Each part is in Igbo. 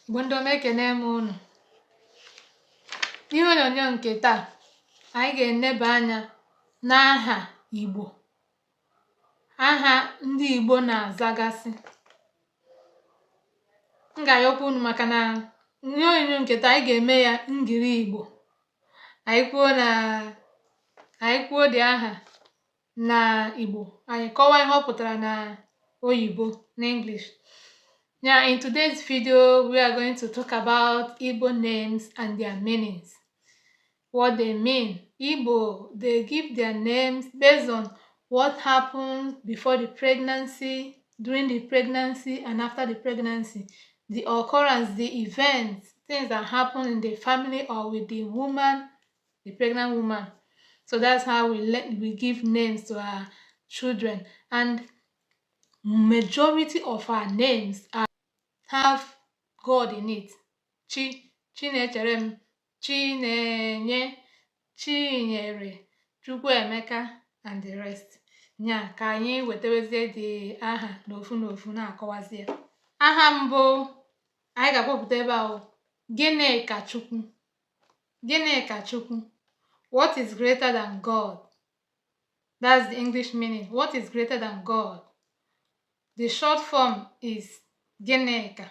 Igbo ndị ọma, ekene m unu. N'ihe onyonyo nke taa, anyị ga-eneba anya n'aha Igbo, aha ndị Igbo na-azagasị. M ga-ayọkwa unu maka na ihe onyonyo nke taa, anyị ga-eme ya ngiri Igbo. Anyị kwuo na anyị kwuo dị aha na Igbo, anyị kọwaa ihe ọ pụtara na oyibo, na English. Now, in today's video, we are going to talk about Igbo names and their meanings. What they mean. Igbo, they give their names based on what happens before the pregnancy, during the pregnancy, and after the pregnancy. The occurrence, the events, things that happen in the family or with the woman, the pregnant woman. So that's how we give names to our children. And majority of our names have God in it. Chi, Chinecherem, Chinenye, Chinyere, Chukwuemeka, and the rest. Nya ka anyị wetawezie dị aha n'ofu n'ofu na-akọwazi ya. Aha mbụ anyị ga-akpọpụta ebe a bụ Gịnị ka Chukwu? Gịnị ka Chukwu? What is greater than God? That's the English meaning. What is greater than God? The short form is Gịnịka.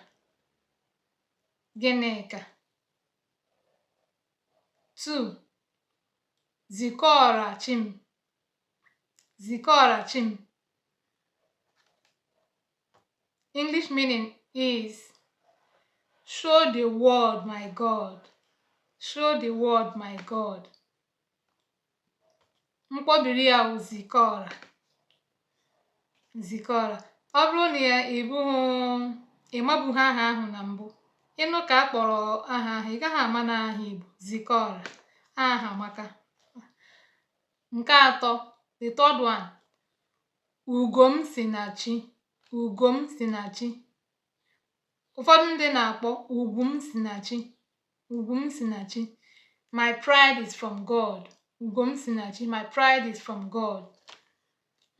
Gịnịka. 2. Zikọra Chim. Zikọra Chim. English meaning is "Show the world my God." Show the world my God. Mkpọbiri ya wụ Zikọra. Zikọra. Ọ bụrụ na ị bụghị ị mabughị aha ahụ na mbụ, ịnụ ka a kpọrọ aha ahụ, ị gaghị ama na aha Igbo. Zikọra. Aha amaka. Nke atọ, the third one, Ugom si na chi. Ugom si na chi. Ụfọdụ ndị na-akpọ ugwu m si na chi. Ugwu m si na chi. My pride is from God. Ugom si na chi. My pride is from God.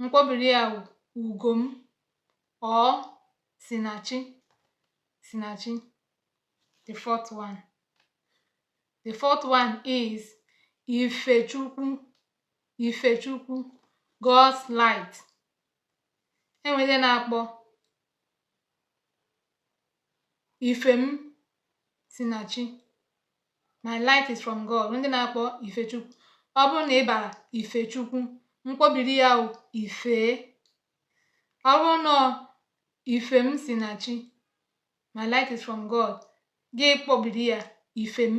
Mkpọbiri ya wụ ugom or sinachi. Sinachi. The fourth one. The fourth one is Ifechukwu. Ifechukwu. God's light. Enwere ndị na-akpọ Ifem sinachi. My light is from God. Ndị na-akpọ Ifechukwu. Ọ bụrụ na ị bara Ifechukwu, mkpọbiri ya wụ Ifee. Ọ bụrụ na Ifem sinachi, my light is from God, gị kpọbiri ya Ifem.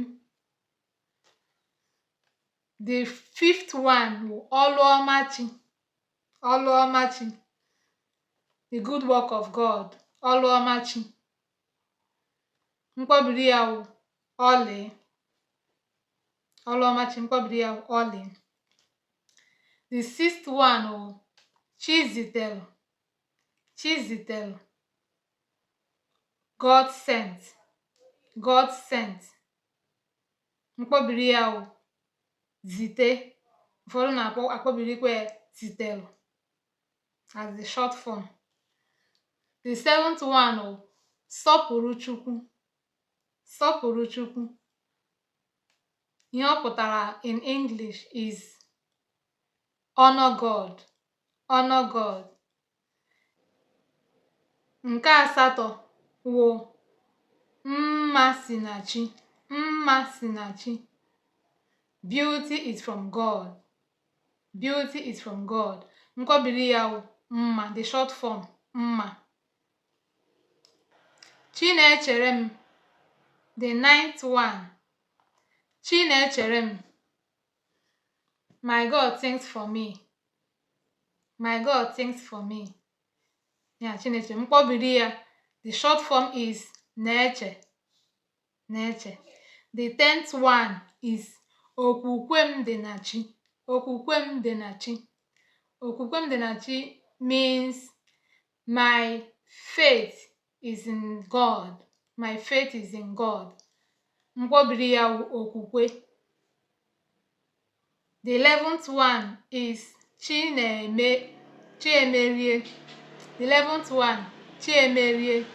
The fifth one wụ Ọlụọmachi. Ọlụọmachi. The good work of God. Ọlụọmachi. Mkpọbiri ya wụ ọlị. Ọlụọmachi, mkpọbiri ya wụ ọlị. The sixth one wụ Chizitelu. Chizitelu. God sent. God sent. Mkpọbiri ya wụ zite. Ụfọdụ na-akpọ akpọbirikwa ya zitelu as the short form. The seventh one wụ Sọpụrụ Chukwu. Sọpụrụ Chukwu. Ihe ọ pụtara in English is honor God. Honor God. Nke asatọ wụ Mma si na Chi. Mma si na Chi. Beauty is from God. Beauty is from God. Nkọbiri ya wụ mma, the short form, mma. Chinechere m, the ninth one. Chinechere m. My God thinks for me. My God thinks for me. Ya Chinechere. Mkpọbiri ya, the short form is na-eche. Na-eche. The 10th one is Okwukwe m dị na Chi. Okwukwe m dị na Chi. Okwukwe m dị na Chi means my faith is in God. My faith is in God. Mkpọbiri ya wụ okwukwe. The 11th one is Chineme Chiemerie. The 11th one, Chiemerie.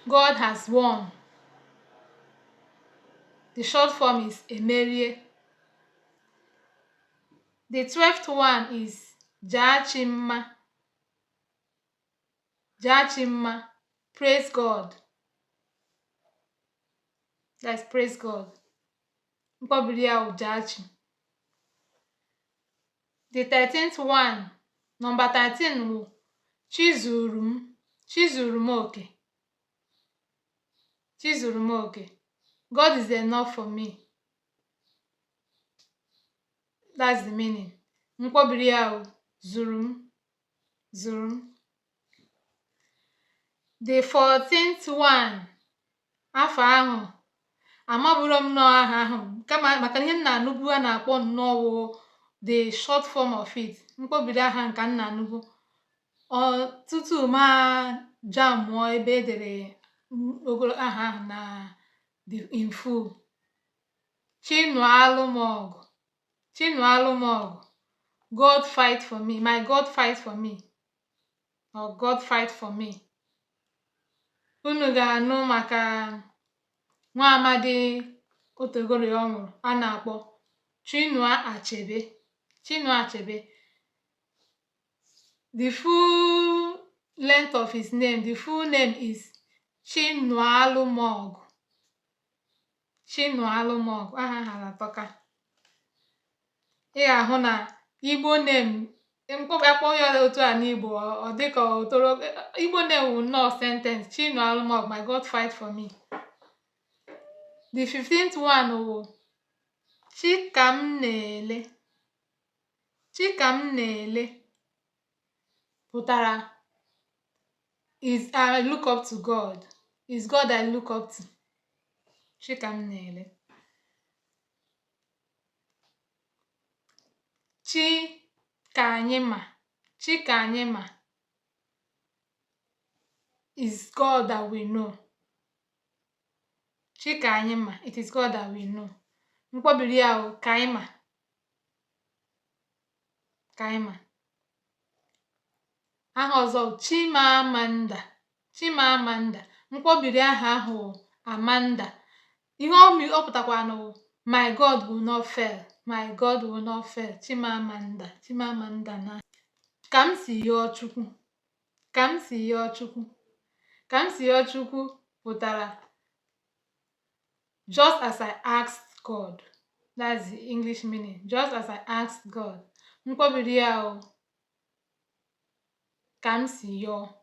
God has won. The short form is Emerie. The 12th one is Jachimma. Jachimma. Praise God. That's praise God. Mkpọbiri ya wụ Jachi. The 13th one, number 13 wụ Chizuru m, Chizuru m oke. Chizuru m oke. God is enough for me. That's the meaning. Mkpọbiri ya wụ zuru m, zuru m. The 14th one, afa ahụ amaburo m nnọọ aha ahụ kama maka na ihe m na-anụbu a na-akpọ nnọọ wụ the short form of it, mkpọbiri aha nke m na-anụbu ọ tutu ma jamụọ ebe edere ogolo aha ahụ na the in full. Chinụalụmọgụ, Chinụalụmọgụ, God fight for me, my God fight for me, or God fight for me. Unu ga-anụ maka nwa amadi otogoro ọ nwụrụ a na-akpọ Chinua Achebe. Chinua Achebe. The full length of his name, the full name is Chinụalụmọgụ. Chinụalụmọgụ. Aha ha na-atọka. Ị ga-ahụ na Igbo name akpọ ya otu a n'Igbo ọ dịka o toro. Igbo name wụ nnọọ sentence. Chinụalụmọgụ, my God fight for me. The 15th one wụ Chikamnaele. Chikamnaele pụtara is I look up to God. Is God I look up to. Chikamnaele. Chi ka anyị ma. Chi ka anyị ma is God that we know. Chi ka anyị ma, it is God that we know. Mkpọbiri ya wụ ka anyị ma. Ka anyị ma. Aha ọzọ wụ Chimamanda. Chimamanda. Mkpọbiri aha ahụ wụ Amanda. Ihe ọ pụtakwanụ wụ my God will not fail. My God will not fail. Chimamanda. Chimamanda na. Ka m si yọọ Chukwu. Ka m si yọọ Chukwu. Ka m si yọọ Chukwu pụtara just as I asked God. That's the English meaning. Just as I asked God. Mkpọbiri ya wụ ka m si yọọ.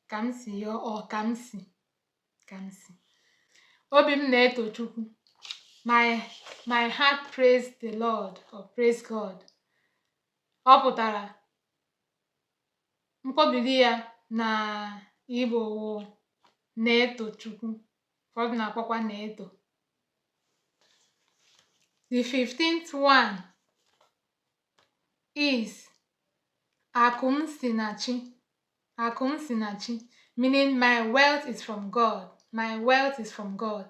Ka m si yọọ or ka m si. Ka m si. Obi m na-eto Chukwu. My heart praise the Lord or praise God. Ọ pụtara mkpọbiri ya na Igbo wụ na-eto Chukwu. Ụfọdụ na-akpọkwa na-eto. The 15th one is Akụ m si na Chi. Akụ m si na Chi, meaning my wealth is from God. My wealth is from God.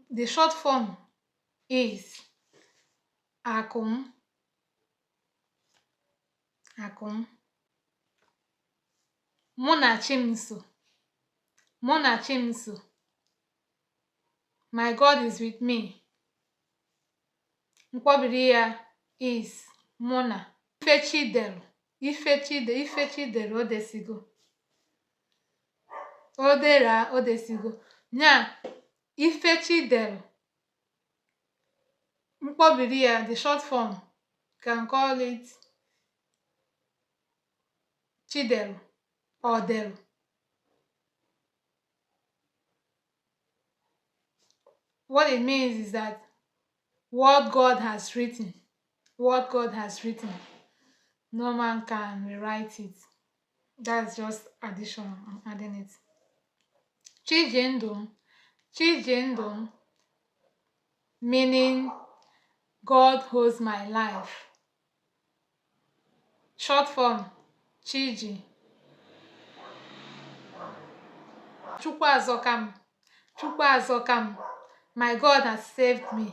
The short form is Akụ m. Akụ m. Mụ na Chi m so. Mụ na Chi m so. My God is with me. Mkpọbiri ya is mụ na. Ife Chi delu. Ife Chi de ife Chi dere o desigo. O dere o desigo. Nya ife Chi delu. Mkpọbiri ya, the short form, can call it Chidelu or Delu. What it means is that what God has written, what God has written, no man can rewrite it. That's just addition. I'm adding it. Chijindum, Chijindum, meaning God holds my life. Short form, Chiji. Chukwu azọka m. Chukwu azọka m. My God has saved me.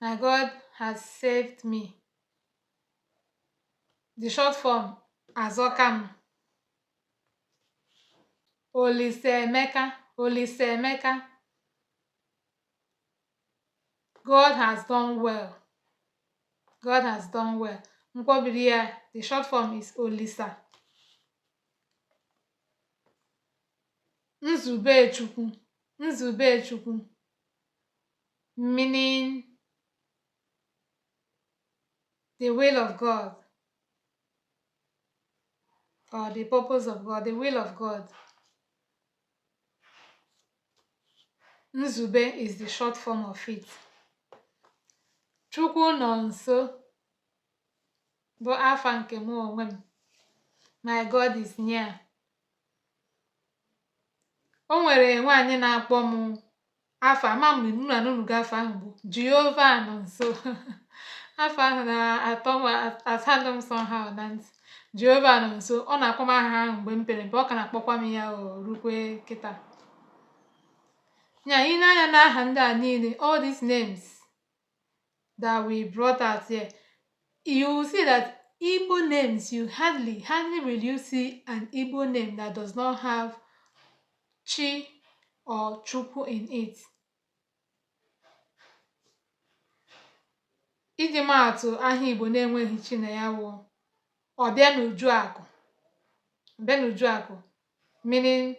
My God has saved me. The short form, azọka m. Olisaemeka, Olisaemeka, God has done well. God has done well. Mkpọbiri ya, the short form is Olisa. Nzubechukwu, Nzubechukwu, meaning the will of God or the purpose of God, the will of God. Nzube is the short form of it. Chukwu nọ nso bụ afa nke mụ onwe m. My God is near. O nwere nwaanyị na-akpọ m afa, ama m unu anụnụgo afa ahụ, bụ Jehova nọ nso. Afa ahụ na-atọ m, asound m somehow na ntị. Jehova nọ nso. Ọ na-akpọ m aha ahụ mgbe m pere mpe, ọ ka na-akpọkwa m ya o rukwe kịta. Nya, i nee anya n'aha ndị a niile, all these names that we brought out here, you will see that Igbo names, you hardly, hardly will you see an Igbo name that does not have Chi or Chukwu in it. Iji maa atụ, aha Igbo na-enweghị chi na ya wụ Ọbịanujuakụ. Ọbịanujuakụ meaning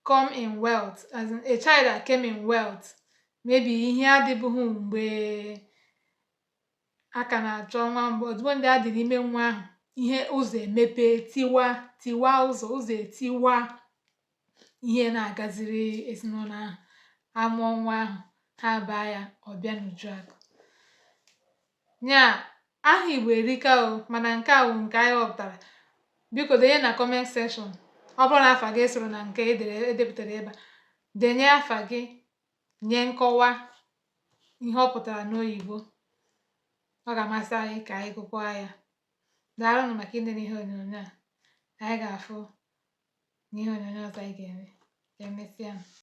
come in wealth, as in a child that came in wealth. Maybe ihe adịbụghị mgbe a ka na-achọ nwa, mgbe ozugbo ndị a dịrị ime nwa ahụ, ihe ụzọ emepe, tiwa tiwa ụzọ, ụzọ etiwa, ihe na-agaziri ezinụlọ ahụ. Amụọ nwa ahụ, ha baa ya Ọbịanujuakụ. Nya, aha Igbo erika o, mana nke a wụ nke anyị ghọpụtara. Biko denye na comment section, ọ bụrụ na afa gị soro na nke edere edepụtara ebe a, denye afa gị, nye nkọwa ihe ọ pụtara n'oyibo. Ọ ga-amasị anyị ka anyị gụkwa ya. Daalụnụ maka inene ihe onyonyo a. Anyị ga-afụ n'ihe onyonyo ọzọ anyị ga-eme. Ka emesịa.